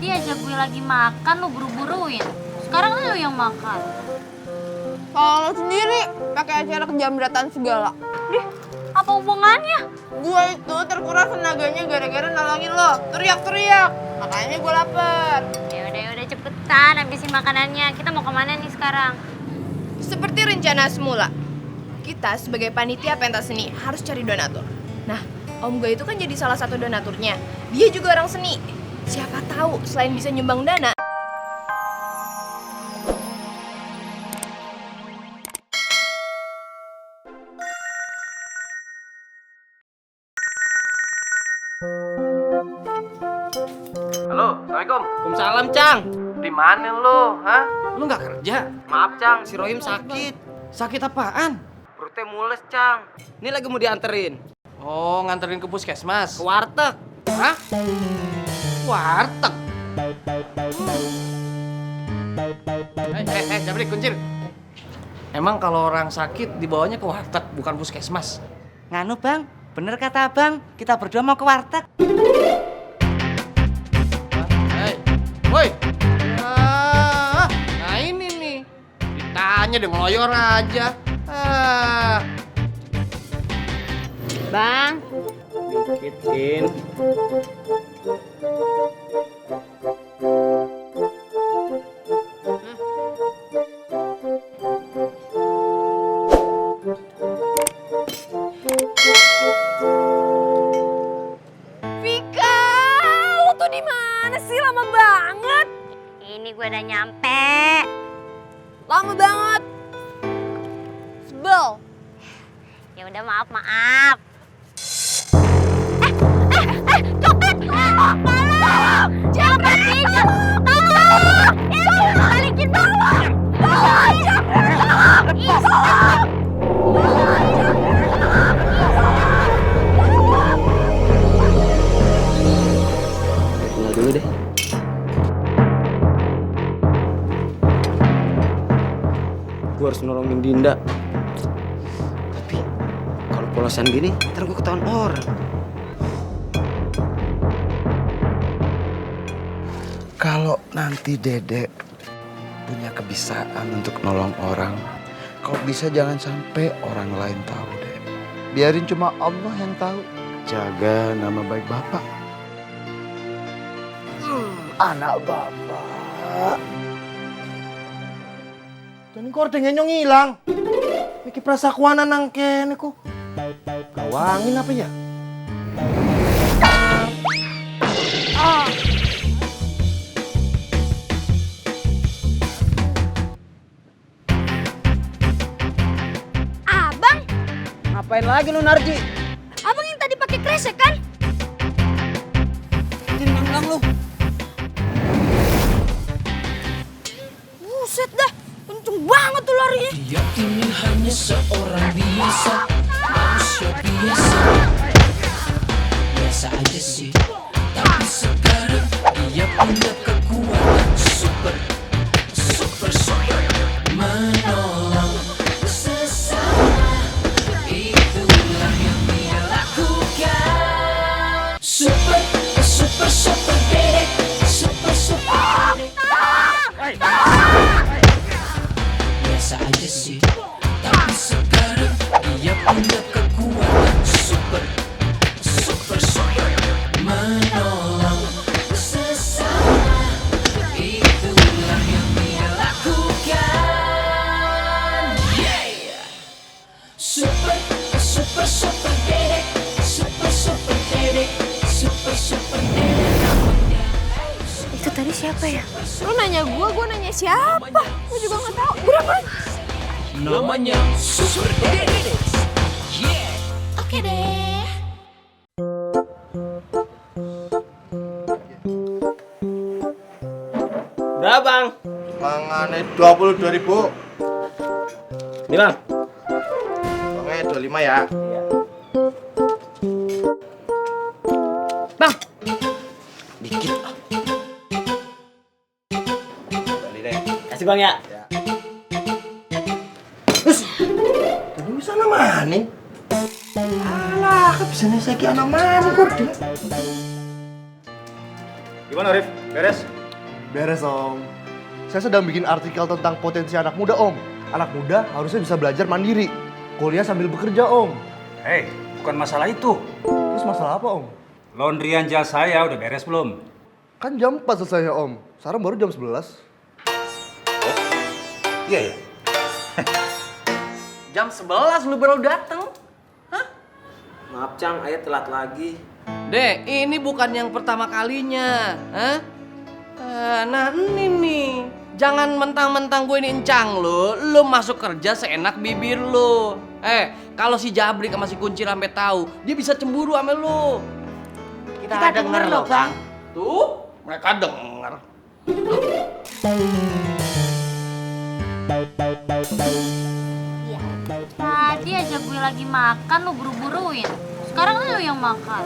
ajak gue lagi makan, lu buru-buruin. Sekarang lu yang makan. Kalau lo sendiri pakai acara kejamretan segala. Dih, apa hubungannya? Gue itu terkuras tenaganya gara-gara nolongin lo. Teriak-teriak. Makanya gue lapar. Yaudah cepetan habisin makanannya. Kita mau kemana nih sekarang? Seperti rencana semula, kita sebagai panitia pentas seni harus cari donatur. Nah, om gue itu kan jadi salah satu donaturnya. Dia juga orang seni. Siapa tahu selain bisa nyumbang dana, Halo, Assalamualaikum. Waalaikumsalam, Cang. Di mana lu, hah? Lu nggak kerja? Maaf, Cang. Si Rohim sakit. Sakit apaan? Perutnya mules, Cang. Ini lagi mau dianterin. Oh, nganterin ke puskesmas. Ke warteg. Hah? Warteg. Jabrik, kuncir. Emang kalau orang sakit dibawanya ke warteg, bukan puskesmas? Nganu bang, bener kata abang, kita berdua mau ke warteg. Hei, woi. Nah ini nih. Ditanya deh ngeloyor aja. Bang, Dikitin. Vika, lu tuh di mana sih? Lama banget. ini gue udah nyampe. Lama banget. Sebel. Ya udah maaf. Copet! Tolong! Jangan pergi! Tolong! Balikin tolong! Tolong! Tinggal dulu deh. Gue harus nolongin Dinda. Tapi kalau polosan gini, ntar gue ketahuan orang. Kalau nanti Dedek punya kebiasaan untuk nolong orang, kalau bisa jangan sampai orang lain tahu, Dek. Biarin cuma Allah yang tahu. Jaga nama baik Bapak. Anak Bapak. Dan kok ordengnya nyong hilang. Iki prasakuanan nang kene kok. Kawangin apa ya? Abang, Ngapain lagi lu Narji? abang yang tadi pakai kresek kan? Nyang lu. Buset dah, kenceng banget tuh larinya. Dia ini hanya seorang biasa, manusia biasa. Biasa aja sih, tapi sekarang dia punya kekuatan super menolong sesama. Itulah yang dia lakukan. Super dedek, super dedek. Biasa aja sih, tapi sekarang dia punya kekuatan super menolong sesama. Itulah yang dia lakukan. Yeah. Super dedek, super dedek, super dedek namanya. Itu tadi siapa ya? Lu nanya gue nanya siapa? Gue juga nggak tahu. Berapa? Namanya super dedek. Yeah. Oke deh. Berapa, Bang? Mangane 22.000. Nih, Bang. Oke, 25 ya. Bang. Dikit. Balik deh. Kasih, Bang ya. Tadi bisa namanin. Alah, bisa nih saya anak mana kok dia. Gimana Rif? Beres? Beres Om. Saya sedang bikin artikel tentang potensi anak muda Om. Anak muda harusnya bisa belajar mandiri. Kuliah sambil bekerja Om. Hei, bukan masalah itu. Terus masalah apa Om? Laundryan jas saya udah beres belum? Kan jam 4 selesainya Om. Sekarang baru jam 11. Iya ya? Jam 11 lu baru dateng. Maaf Cang, ayah telat lagi. Dek, ini bukan yang pertama kalinya. Hah? Nah ini nih. Jangan mentang-mentang gue ini encang lu masuk kerja seenak bibir lu. Kalau si Jabrik sama si Kuncir sampai tahu, dia bisa cemburu sama lu. Kita denger loh, Bang. Tuh, mereka denger. Iya. Tadi aja gue lagi makan, lu buru-buruin. Sekarang lu yang makan.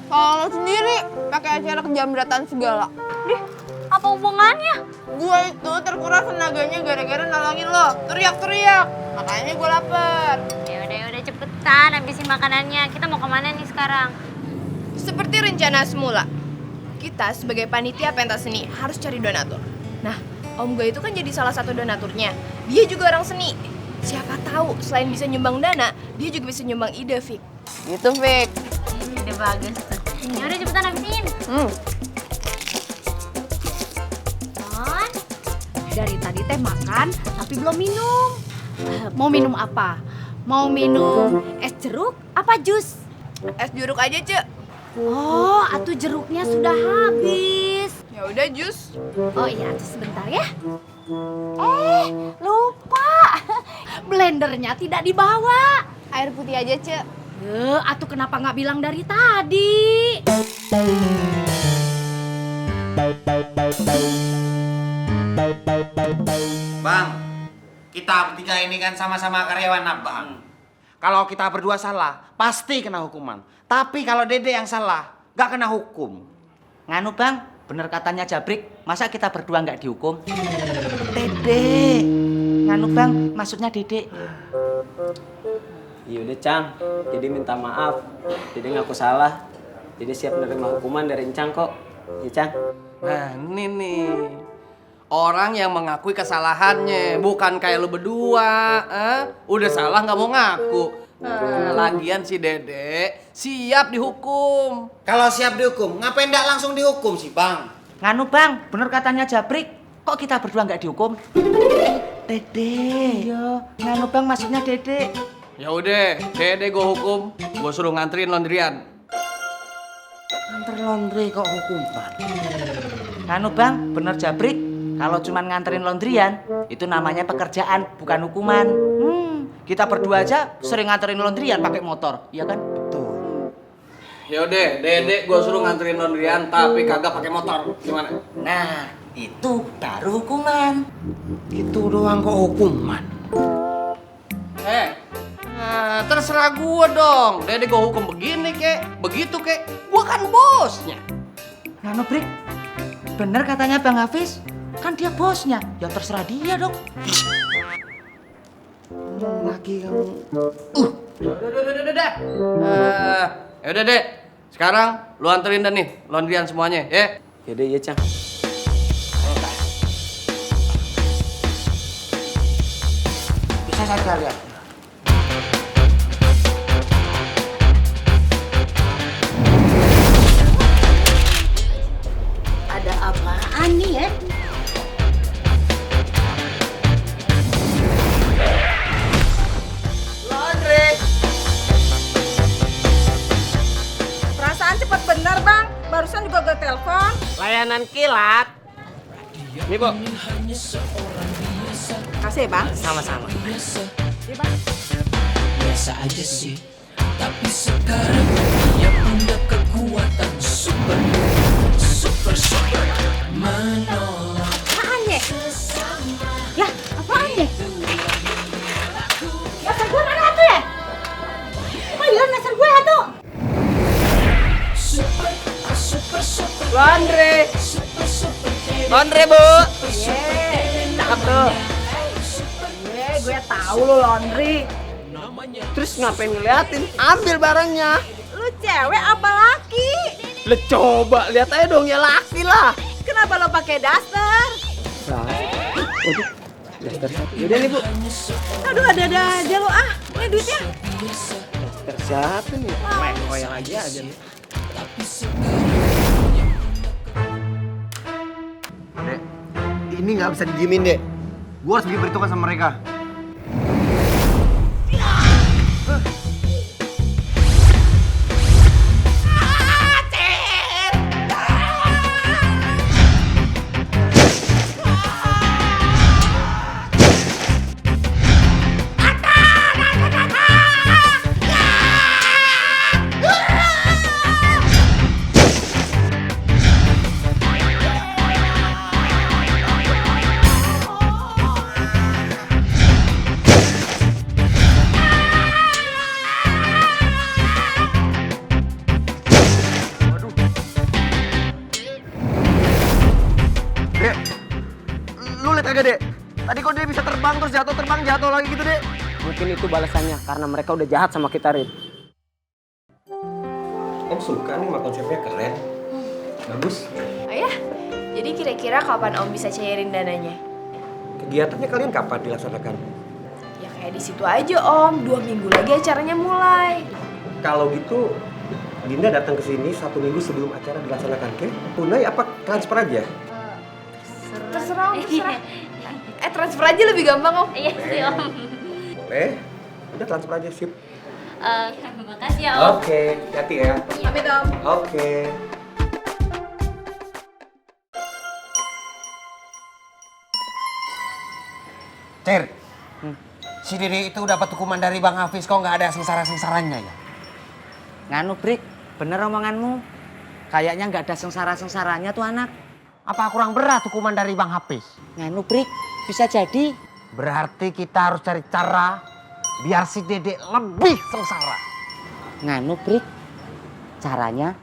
Kalau lo sendiri pakai acara kejamretan segala. Dih, apa hubungannya? Gue itu terkuras tenaganya gara-gara nolongin lo. Teriak-teriak. Makanya gue lapar. Ya udah cepetan habisin makanannya. Kita mau kemana nih sekarang? Seperti rencana semula, kita sebagai panitia pentas seni harus cari donatur. Nah, om gue itu kan jadi salah satu donaturnya. Dia juga orang seni. Siapa tahu selain bisa nyumbang dana, dia juga bisa nyumbang ide, Fik. Gitu, Fik. Ide bagus tuh. Ya udah cepetan habisin. Non, dari tadi teh makan tapi belum minum. Mau minum apa? Mau minum es jeruk apa jus? Es jeruk aja, Cek. Oh, atuh jeruknya sudah habis. Ya udah jus. Oh iya, atuh sebentar ya. Lupa. Blendernya tidak dibawa. Air putih aja, Cek. Atuh kenapa nggak bilang dari tadi? Bang, kita bertiga ini kan sama-sama karyawan abang. Kalau kita berdua salah, pasti kena hukuman. Tapi kalau Dede yang salah, gak kena hukum. Nganu Bang, bener katanya Jabrik, masa kita berdua nggak dihukum? Dede. Nganu Bang, maksudnya Dede. Ya udah Cang, jadi minta maaf. Jadi ngaku salah. Jadi siap menerima hukuman dari Encang kok. Ya Cang. Nah ini nih. Orang yang mengakui kesalahannya, bukan kayak lu berdua. Udah salah nggak mau ngaku. Lagian si Dede siap dihukum. Kalau siap dihukum, ngapain nggak langsung dihukum sih Bang? Nganu Bang, bener katanya Jabrik, kok kita berdua nggak dihukum? Dede. Iya, nganu Bang maksudnya Dede. Ya udah, Dede gue hukum. Gue suruh nganterin laundryan. Nganter laundry kok hukuman? Nganu Bang, bener Jabrik, kalau cuman nganterin laundryan, itu namanya pekerjaan, bukan hukuman. Kita berdua aja sering nganterin laundryan pakai motor, iya kan? Tuh. Ya udah, Dede gue suruh nganterin laundryan tapi kagak pakai motor. Gimana? Nah, itu baru hukuman. Itu doang kok hukuman? Terserah gue dong. Dede gue hukum begini kek, begitu kek. Gue kan bosnya. Nganu Brik, bener katanya Bang Hafiz, kan dia bosnya. Ya terserah dia dong. Lagi kamu. Udah. Ya udah deh. Sekarang lu anterin dah nih laundryan semuanya, ya. Yaudah ya Cang. Bisa saja lihat. Ada apaan nih ya? Laundry. Perasaan cepet bener bang, barusan juga gue telepon. Layanan kilat. Ini Bu. Kasih bang. Sama-sama. Biasa aja sih, tapi sekarang dia punya kekuatan super menolak. Apaan ya? Ya, apaan ya? Laser gue mana tuh ya? Oh iya, laser gue tuh. Laundry. Laundry, Bu. Cakep tuh. Gue tahu lo laundry. Terus ngapain ngeliatin? Ambil barangnya. Lu cewek apa laki? Lah coba lihat aja dong ya laki lah. Kenapa lo pakai daster? Waduh, daster satu. Yaudah nih Bu. Aduh ada aja lo ah. Ini duitnya. Daster siapa nih? Main koyak lagi aja nih. Dek, ini nggak bisa didiemin, Dek. Gua harus bikin perhitungan sama mereka. Dek, lu lihat kagak, Dek? Tadi kok dia bisa terbang terus jatuh lagi gitu, Dek? Mungkin itu balasannya karena mereka udah jahat sama kita, Rin. Om suka nih sama konsepnya keren. Bagus. Ayah, jadi kira-kira kapan Om bisa cairin dananya? Kegiatannya kalian kapan dilaksanakan? Ya kayak di situ aja Om, 2 minggu lagi acaranya mulai. Kalau gitu, Dinda datang ke sini 1 minggu sebelum acara dilaksanakan, oke? Tunai apa transfer aja? Terserah Om, terserah. Transfer aja lebih gampang Om. Iya sih Om. Boleh? Udah transfer aja, sip. Makasih ya Om. Oke, hati ya. Pamit Om. Oke. Cer, si Dede itu dapat hukuman dari Bang Hafiz, kok nggak ada sengsara-sengsaranya ya? Nganu Brik, bener omonganmu. Kayaknya nggak ada sengsara-sengsaranya tuh anak. Apa kurang berat hukuman dari Bang Hafiz? Nganu Brik, bisa jadi. Berarti kita harus cari cara biar si Dede lebih sengsara. Nganu Brik, caranya